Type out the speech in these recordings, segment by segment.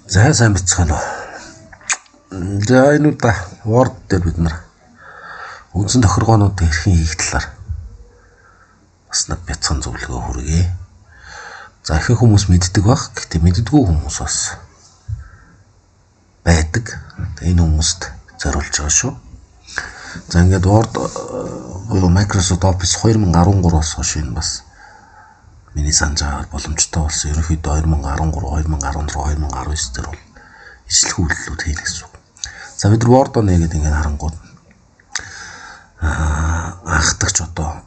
За сайн бацгаана уу. За энэ удаа Word дээр бид нар үндсэн тохиргоонуудыг хэрхэн хийх талаар бас нэг бяцхан зөвлөгөө хүргэе. За ихэнх хүмүүс мэддэг байх. Гэхдээ мэддэггүй хүмүүс бас байдаг. Энэ хүмүүст зориулж байгаа шүү. За ингээд Word буюу Microsoft Office 2013-аас хойш энэ бас миний санаж байгаагаар боломжтой болсон. Ерөнхийдөө 2013, 2016, 2019 дээр бол ижлэх үйлдэлүүд хийнэ гэсэн үг. За бид нар Word-о нээгээд ингээд харангууд анхдагч одоо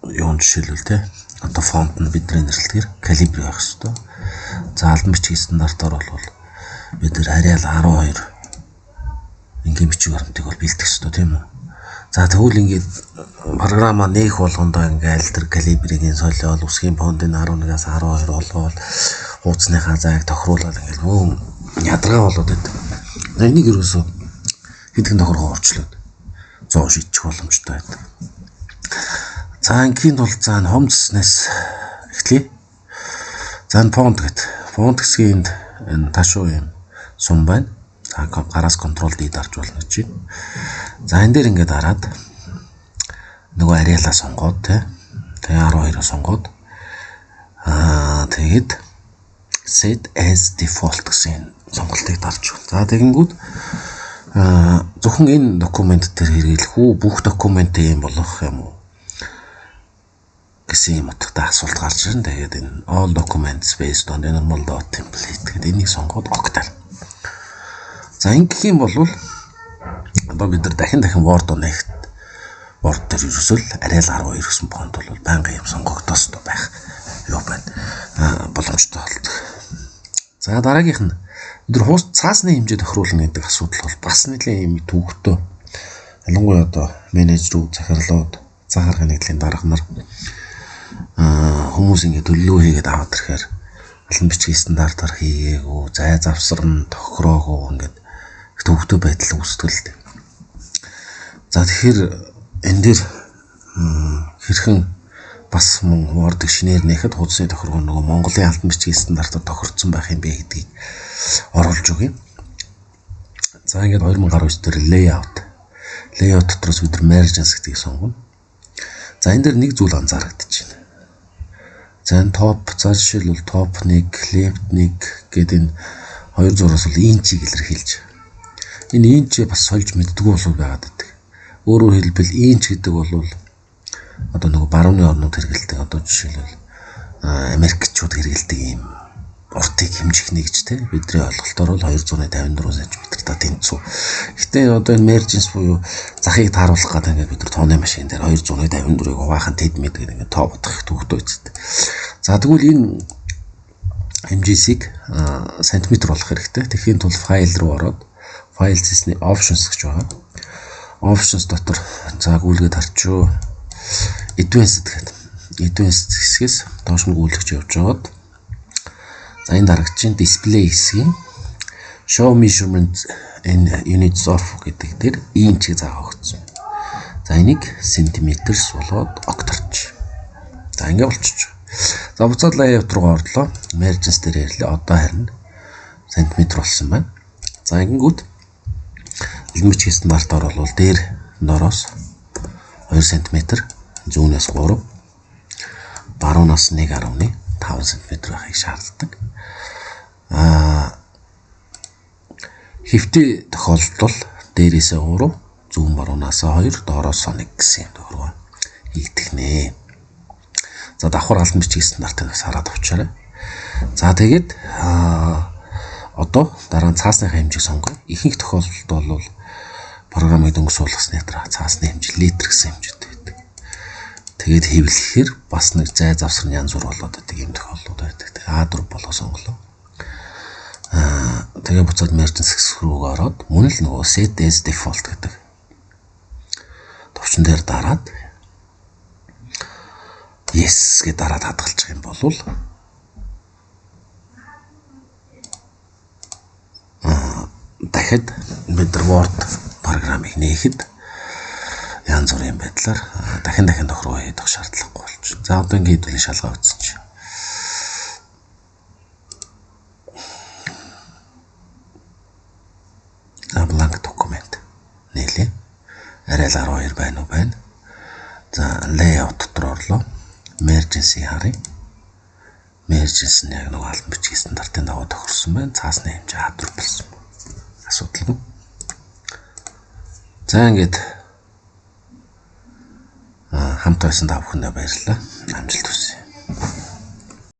юун жишээлбэл те одоо фонт нь бидний нэрлэхээр Calibri байх ёстой. За албан бичгийн стандартаар бол бид нар Arial 12 энгийн бичиг баримтыг бол бэлдэх ёстой, тийм үү? За тэгвэл ингээд програмаа нээх болгондоо ингээд аль тэр Calibri-гийн солиол, үсгийн фонтын 11-аас 12 болгоол, хуудасныхаа зайг тохируулаад ингээд бөөн ядаргаа болоод байдаг. Энийг ерөөсөө хэдхэн тохиргоо орчлоод 100 шийдчих боломжтой байдаг. За ингийн тулд за энэ хом цэснээс эхлэе. За энэ фонт гэдэг. Фонт хэсгийн энд энэ ташуу юм сум байна. За гараас Ctrl D дарж болно гэж байна. За энэ дээр ингээд дараад нөгөө Arial-аа сонгоод те. Тэгээ 12-оо сонгоод тэгээд set as default гэсэн сонголтыг дарж байна. За тэгэнгүүт зөвхөн энэ документ дээр хэрэглэх үү, бүх документыг юм болгох юм уу гэсэн юм утгатай асуулт гарч ирнэ. Тэгээд энэ all documents based on the normal dot template гэдэг энийг сонгоод OK дараа. За ингэх юм бол одоо бид нар дахин дахин Word-о нээхэд Word дээр ерөөсөө л Arial 12 гэсэн фонт бол байнгын юм сонгогдоос байх юу байна боломжтой болдог. За дараагийнх нь бид нар хуус цаасны хэмжээ тохируулна гэдэг асуудал бол бас нэлээд юм төвөгтэй. Ялангуяа одоо менежерүүд, захирлууд, зан аргын нэгдлийн дарга нар хүмүүс ингээд төлөвлөгөө хийгээд аваад ирэхээр албан бичгийн стандартаар хийгээгүй, зай завсарна, тохироогүй ингээд төвөгтэй байдал үүсдэг л дээ. За тэгэхээр энэ дээр хэрхэн бас мөн Word-ыг шинээр нээхэд хуудасны тохиргоо нөгөө Монголын албан бичгийн стандартаар тохирцсон байх юм бэ гэдгийг оруулж өгье. За ингээд 2019 дээр layout. Layout дотроос бид нар margins гэдгийг сонгоно. За энэ дээр нэг зүйл анзаарэгдэж байна. За энэ top, за жишээлбэл top 1, left 1 гэдэг энэ хоёр зураас бол инчийг илэрхийлж. Энэ инч бас сольж мэддэггүй болов байгаад байдаг. Өөрөөр хэлбэл инч гэдэг бол одоо нөгөө барууны орнууд хэрэглэдэг, одоо жишээлбэл Америкчууд хэрэглэдэг ийм уртыг хэмжих нэг гэж те бидний ойлголтоор бол 254 см та тэнцүү. Гэтэ одоо энэ margins буюу захыг тааруулах гэдэг ингээд бид нар тооны машин дээр 254-ыг хуваахын тэд мэд гэдэг ингээд тоо бодох их төвөгтэй үсттэй. За тэгвэл энэ хэмжээсийг сантиметр болох хэрэгтэй. Тэгэхийн тулд файл руу ороод файл цэсний options гэж байгаа. Options дотор за гүйлгээд харчуу. Advanced гэдэг. Advanced хэсгээс доош нь гүйлгэж явж байгаад за энэ дарагчийн display хэсгийн show measurement in units of гэдэг дээр инчийг заагаа өгсөн. За энийг centimeters болоод OK дарч. За ингэ болчих. За буцаад layout руу орлоо. Margins дээр ирлээ. Одоо харин сантиметр болсон байна. За ингэнгүүт албан бичгийн стандартаар бол дээр доороос 2 см, зүүнээс 3, баруунаас 1.5 см байхыг шаарддаг. Хэвтий тохиолдолд бол дээрээсээ 3, зүүн баруунаас 2, доороос 1 гэсэн юм тохиргоо хийгдэх нэ. За давхар албан бичгийн стандартыг бас хараад авчаарай. За тэгээд одоо дараа нь цаасныхаа хэмжээг сонгоё. Ихэнх тохиолдолд бол програмыг дөнгөж суулгасны дараа цаасны хэмжээ литр гэсэн хэмжээтэй байдаг. Тэгээд хэвлэхээр бас нэг зай завсар янз бүр болоод байдаг юм тохиолдлууд байдаг. А4 болоо сонголоо. Тэгээ буцаад margins хэсэг рүү ороод мөн л нөгөө set as default гэдэг товчон дээр дараад yes гэж дараад хадгалчих юм бол дахиад бид нар Word програмыг нээхэд янз бүрийн байдлаар дахин дахин тохиргоо хийх шаардлагагүй болчих. За одоо ингээд хэдүүлээ шалгаа үзчих. За, blank document нээлээ. Арай л 12 байна уу? Байна. За, layout дотор орлоо. Margins-ийг харъя. Margins нь яг нэг албан бичгийн стандартын дагуу тохирсон байна. Цаасны хэмжээ A4 болсон. Асуудалгүй. За, ингээд хамт байсан та бүхэндээ баярлалаа. Амжилт хүсье.